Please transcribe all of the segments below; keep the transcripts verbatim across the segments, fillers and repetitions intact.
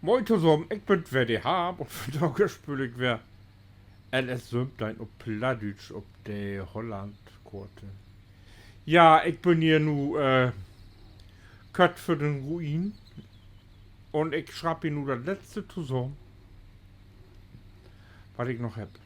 Moin tosamen, ik bün weer de Harm un vandaag speel ik weer L S söventeihn op Plattdüütsch op de Holland-Koort. Ja, ik bün hier nu, äh, kort vör den Ruin. Un ik schraap hier nu dat Letzte tosamen, wat ik noch hebb.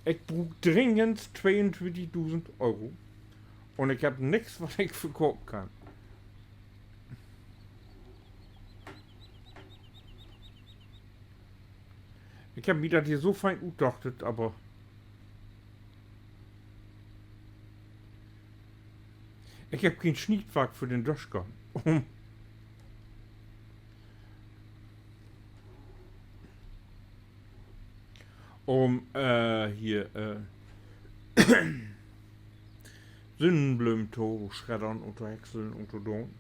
Ik bruuk dringend tweeuntwintigdusend Euro. Un ik hebb nix, wat ik verkopen kann. Ik hebb mi dat hier so fein utdocht, aver ik hebb keen Sniedwark för den Döscher. Üm, äh, hier, äh, Sünnenblömen to schreddern un to häckseln un to doon.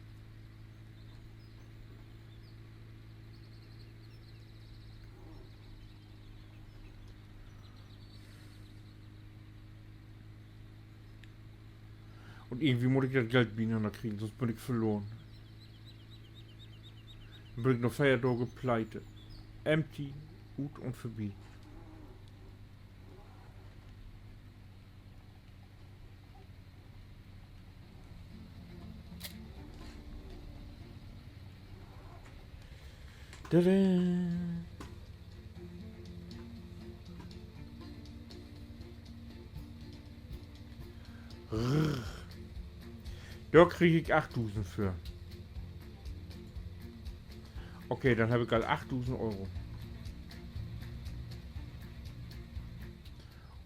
Un irgendwie mutt ik dat Geld binanner kriegen, sünst bün ik verloren. Denn bün ik na veer Daag pleite. Empty, ut un vörbi. Tada. Dor krieg ik achtdusend för. Okay, denn hebb ik al achtdusend Euro.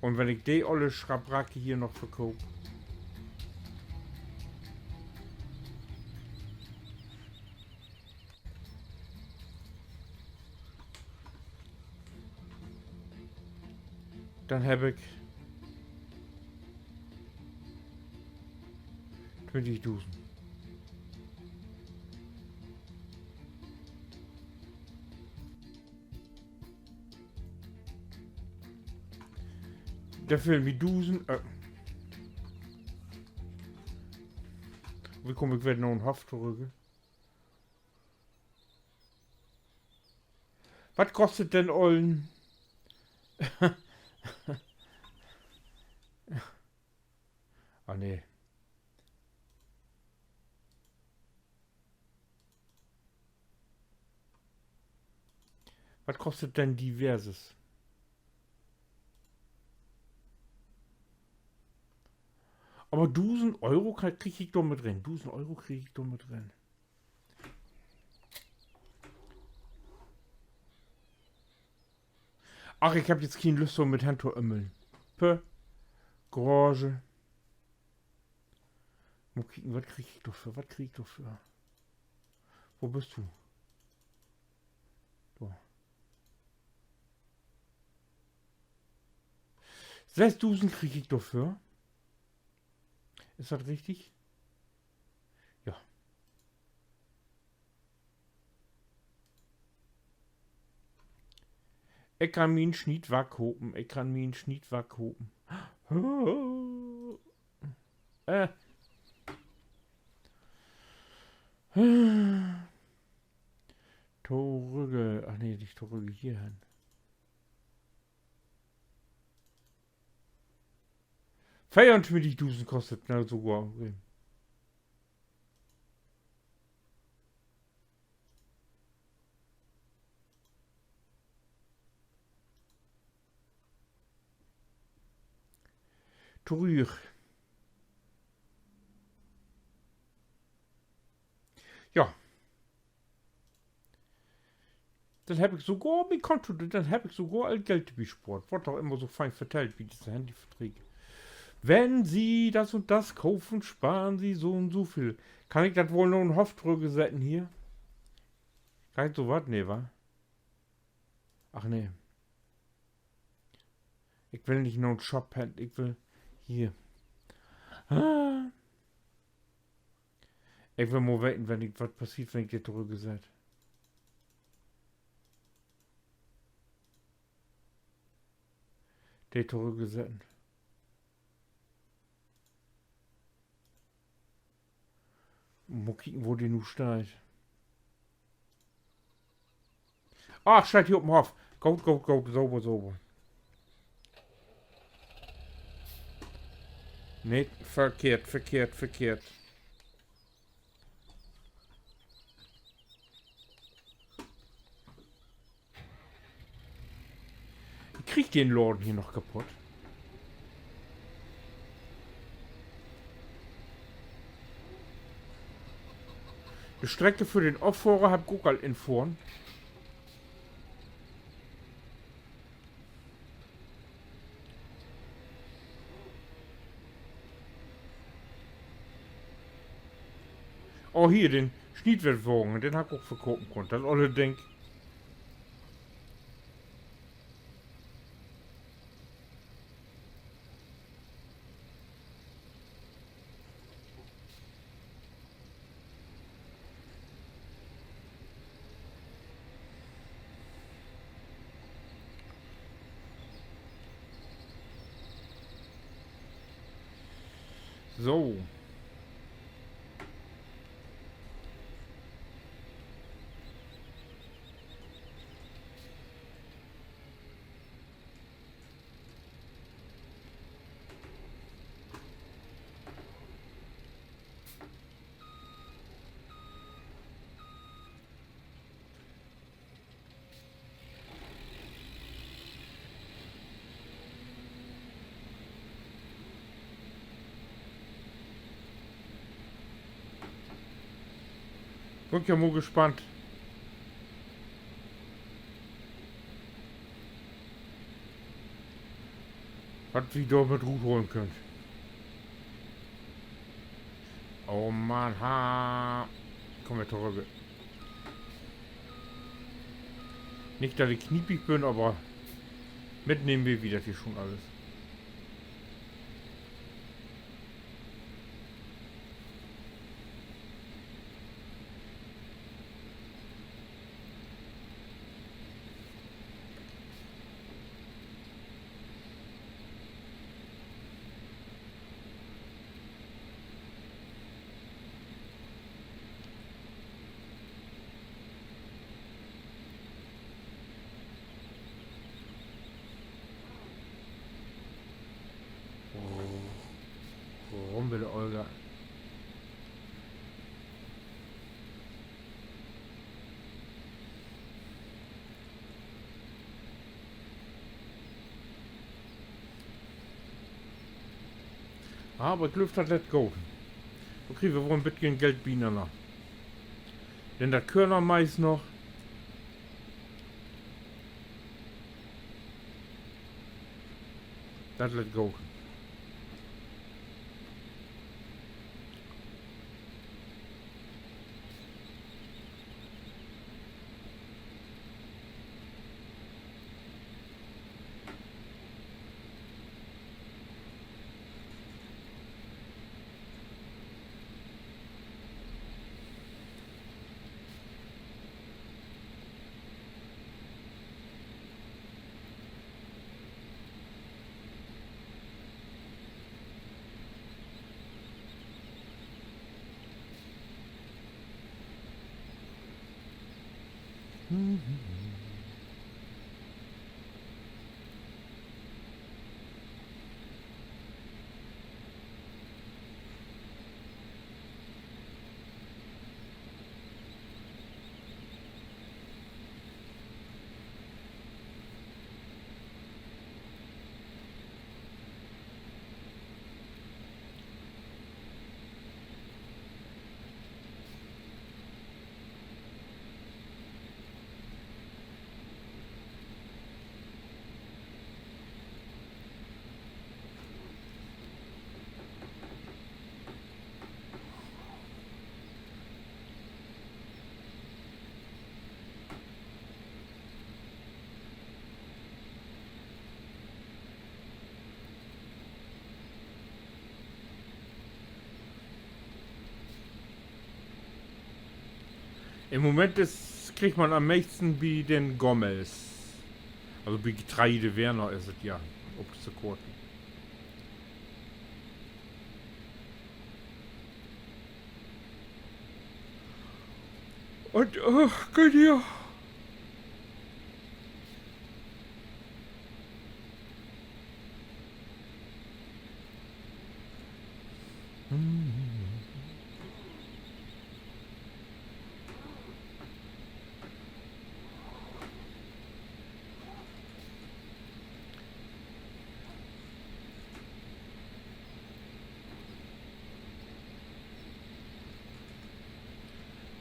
Un wenn ik de olle Schabracke hier noch verkoop, denn hebb ik twintigdusend. Dor fehlt mi dusend, äh. Wo kaam ik weer na 'n Hoff torügg? Wat kostet denn ollen? Ah, nee. Wat kostet denn Diverses? Aver dusend Euro ka-, krieg ik dor mit rin. Dusend Euro krieg ik dor mit rin. Ach, ik hebb jetzt keen Lüst, so mit Händ to ümmeln. Pö. Garage. Mal kieken, wat krieg ik dorför? Wat krieg ik dorför? Wo büst du? Dor. Sössdusend krieg ik dorför. Is dat richtig? Ja. Ik kann mi en Sniedwark kopen. Ik kann mi en Sniedwark kopen. Äh. Torügge. Ach nee, nich torügge, hier hen. Veeruntwintigdusend kostet dat sogor. Torügg. Ja. Denn hebb ik sogor bi Konto, denn hebb ik sogor al Geld bi spoort. Word doch immer so fein vertellt bi disse Handyverträge. Wenn Sie das und das kaufen, sparen Sie so und so viel. Kann ik dat woll na 'n Hoff torügge setten hier? Geiht so wat? Nee, wa? Ach nee. Ik will nich na 'n Shop hen, ik will hier. Ah. Ik will mal weten, wenn ik, wat passeert, wenn ik de torügge sett. De torügge setten. Mal kieken, wo de nu steiht. Ah, steiht hier op 'n Hoff. Goot, goot, goot. Sauber, sauber. Nee, verkehrt, verkehrt, verkehrt. Ik krieg den Laden hier noch kaputt. De Strecke för den Offohrer heff ik ok al infohren. Oh, hier, den Sniedwettwagen, den harr ik ok verkopen kunnt, dat olle Ding. So. Bün ik ja mal gespannt, wat wi dor mit rutholen köönt. Oh Mann, ha. Kumm weer torüch. Nich, dat ik kniepig bün, aver mitnehmen will wi dat hier schon allens. Rummel, Olga. Aver ik glööv, dat lett goot. Dor kriegt wi woll en beten Geld binanner. Denn dat Körnermais noch. Dat lett goot. In'n Moment is, kriggt man an'n meisten bi den Gommels. Also bi Getreidewerner is et ja, op de Korten. Un, äh, könnt hier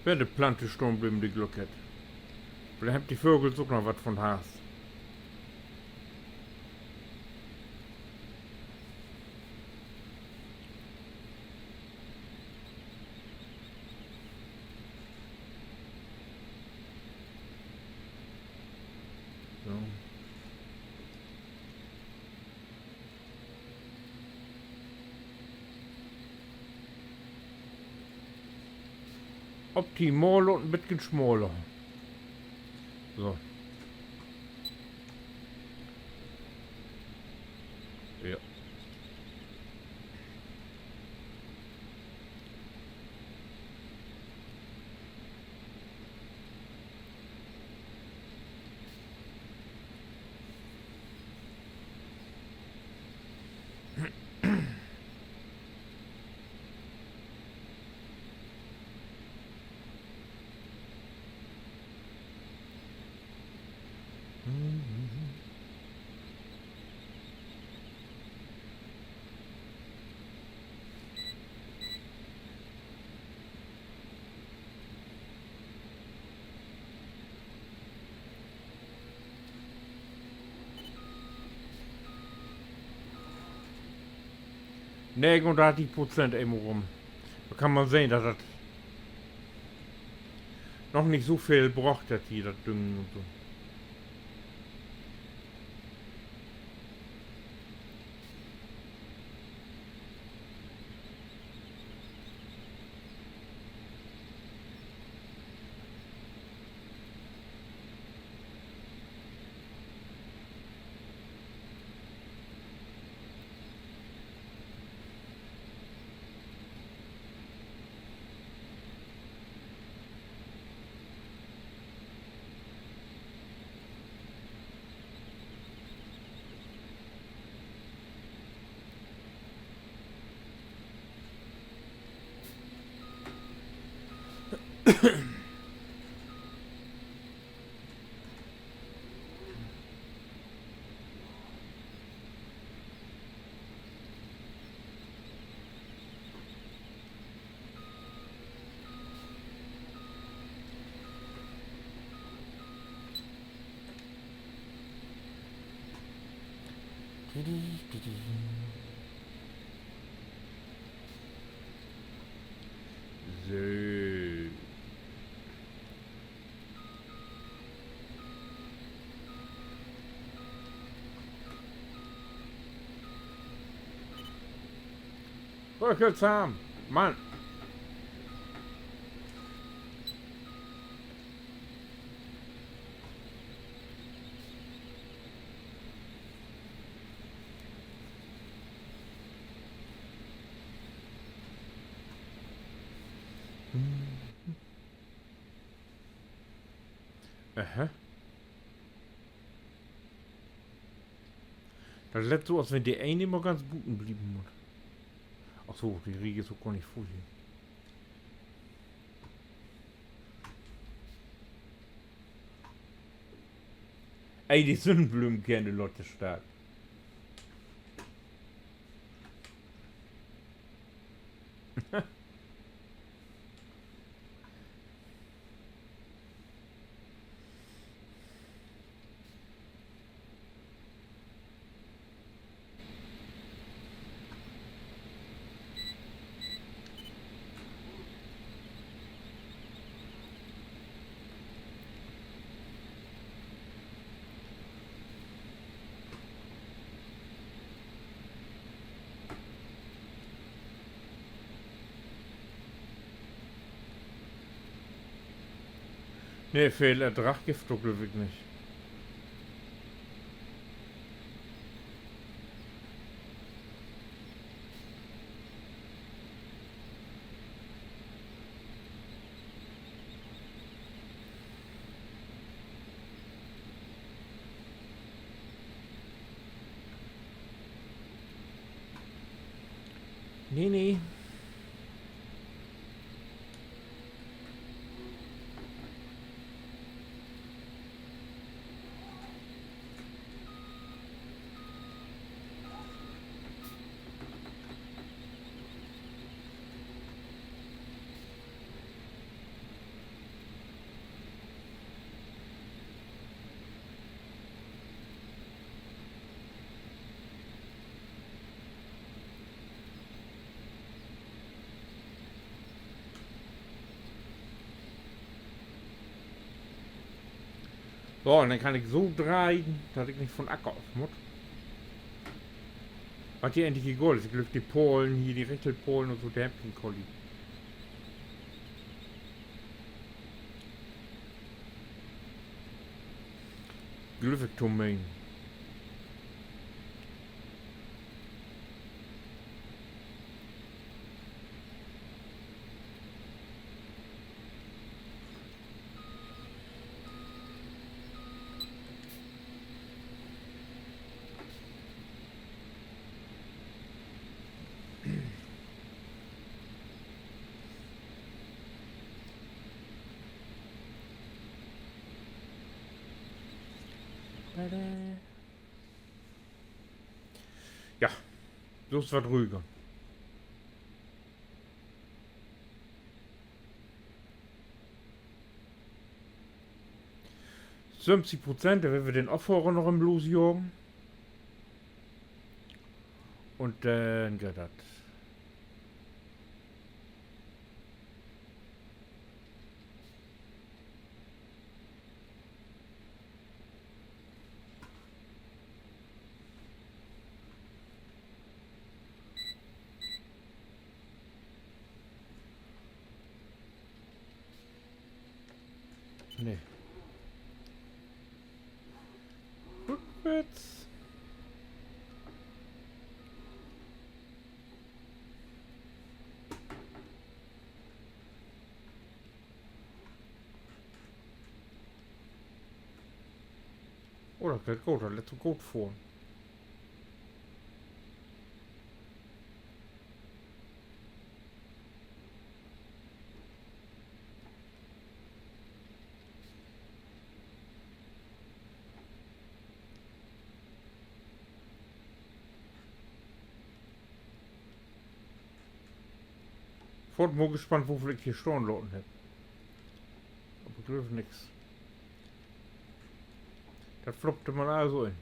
Ja, de Plante stahn bleven, de Glück hett. Villicht hebbt de Vögels ok noch wat von hatt. So. Optimal un en beten smaler. So. Ja. Negenundartig Prozent even rum. Dor kann man sehn, dat dat noch nich so veel bröcht hett hier, dat Düngen un so. So. Röchelsam, Mann. Aha. Dat lett so, as wenn de een immer ganz buten blieven mutt. Ach so, de Rieg is ok gor nich vull hier. Ey, de Sünnenblömen kennen de Lotte stark. Nee, veel Erdrag gifft dat, glööv ik, nich. Nee, nee. So, un denn kann ik so dreihen, dat ik nich von Acker of mutt. Wat hier egentlich egal is, ik glööv, de Palen hier, de Richtelpalen un so, de hebbt keen Kolli. Glööv ik to menen. Ja, so is wat ruhiger. Söventig Prozent, denn wüllt wi den Affahrer noch even losjagen. Un denn geiht dat. Nee. Rückwärts. Oh, dat geiht goot, dat lett sik goot fohren. Foort mal gespannt, woveel ik hier stahn laten hebb. Aver ik glööv nix. Dat floppte man also in.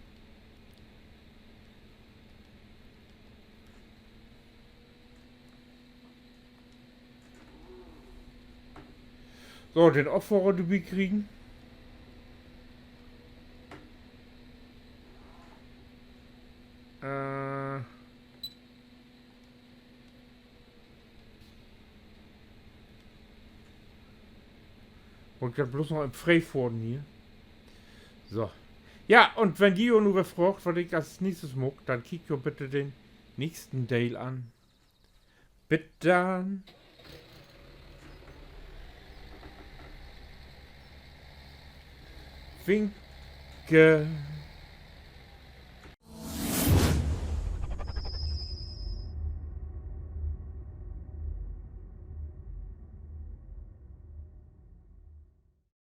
So, den Affahrer dorbi kriegen. Äh. Mutt ik dat bloots noch even freefohren hier. So. Ja, un wenn ji jo nu weer fraagt, wat ik as nächstes maak, denn kiekt jo bitte den nächsten Deel an. Bit dann. Winke.